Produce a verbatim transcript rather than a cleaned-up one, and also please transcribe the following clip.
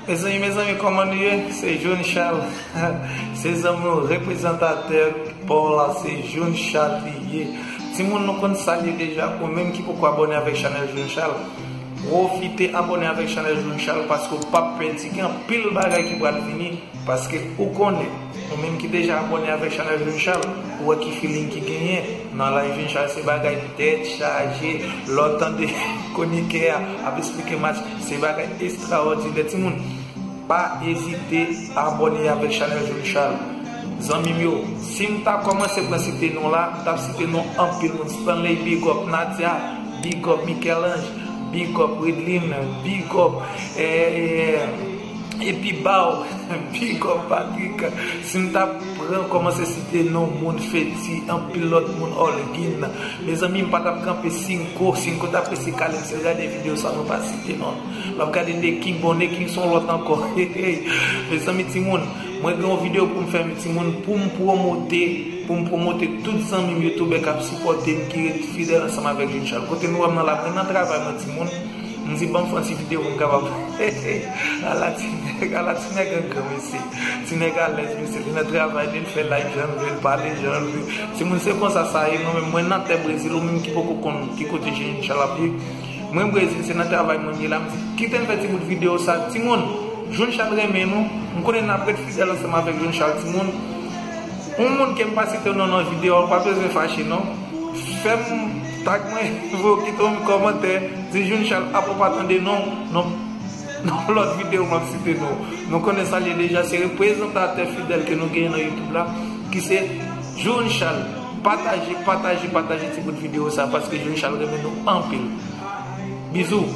Mezanmi, mezanmi, kòman nou ye? Se June Charles. Se zanmi w, reprezantatè pa w la, se June Charles li ye. Timoun, nou konn sa l ye deja. Ou menm ki poko abòne avèk chanèl June Charles, pwofite abòne avèk chanèl June Charles, paske w p ap pèdi. Gen anpil bagay ki pral vini, paske ou konnen, ou menm ki deja abòne avèk chanèl June Charles, ou wè ki feeling ki genyen nan live June Charles. Se bagay tèt chaje. Lè w tande kwonikè a ap eksplike match, se bagay estrawòdinè, timoun. Pa ezite abòne avèk chanèl June Charles. Zanmi m yo, si m ta kòmanse pran site non la, m t ap site non anpil moun. Stanley, big up. Nadia, big up. Michel-Ange, big up. Redline, big up. Eh, eh, epi Baw, big up. Patrick, si m ta pran kòmanse site non moun, Feti, anpil lòt moun, Olgin. Mezanmi, m pa t ap kanpe. Cinco, Cinco t ap resi kale m si l gade videyo sa, nou pa site non. L ap gade Neking, bon, Neking se yon lòt ankò. Mezanmi, timoun, mwen gen yon videyo pou m fè, timoun, pou m pwomote, pou m pwomote tout zanmi m youtubè k ap sipòte m, ki ret fidèl ansanm avèk June Charles. Kote nou wè m nan la, mwen nan travay mwen, timoun. M di, ban m fè yon ti videyo pou m kapab. Ala ti nèg, ala ti nèg an gran, mesye. Ti nèg alèz, mesye. Li nan travay li, l fè live jan l vle, l pale jan l vle. Timoun, se konsa sa ye. Mwen menm, mwen nan tè Brezil, ou menm ki poko konn ki kote June Charles ap viv. Mwen Brezil, se nan travay mwen ye la. M di, kite m fè ti bout videyo sa. Timoun, June Charles renmen nou. M konnen n ap ret fidèl ansanm avèk June Charles, timoun. Yon moun ke m pa site non nan videyo a, ou pa bezwen fache non. Fè m, tag mwen, voye, kite yon kòmantè, di June Charles ap, ou pa tande non, non, non, lòt videyo m ap site non. Nou konnen sa l ye deja, se reprezantatè fidèl ke nou genyen nan YouTube la, ki se June Charles. Pataje, pataje, pataje ti bout videyo sa, paske June Charles renmen nou anpil. Bizou.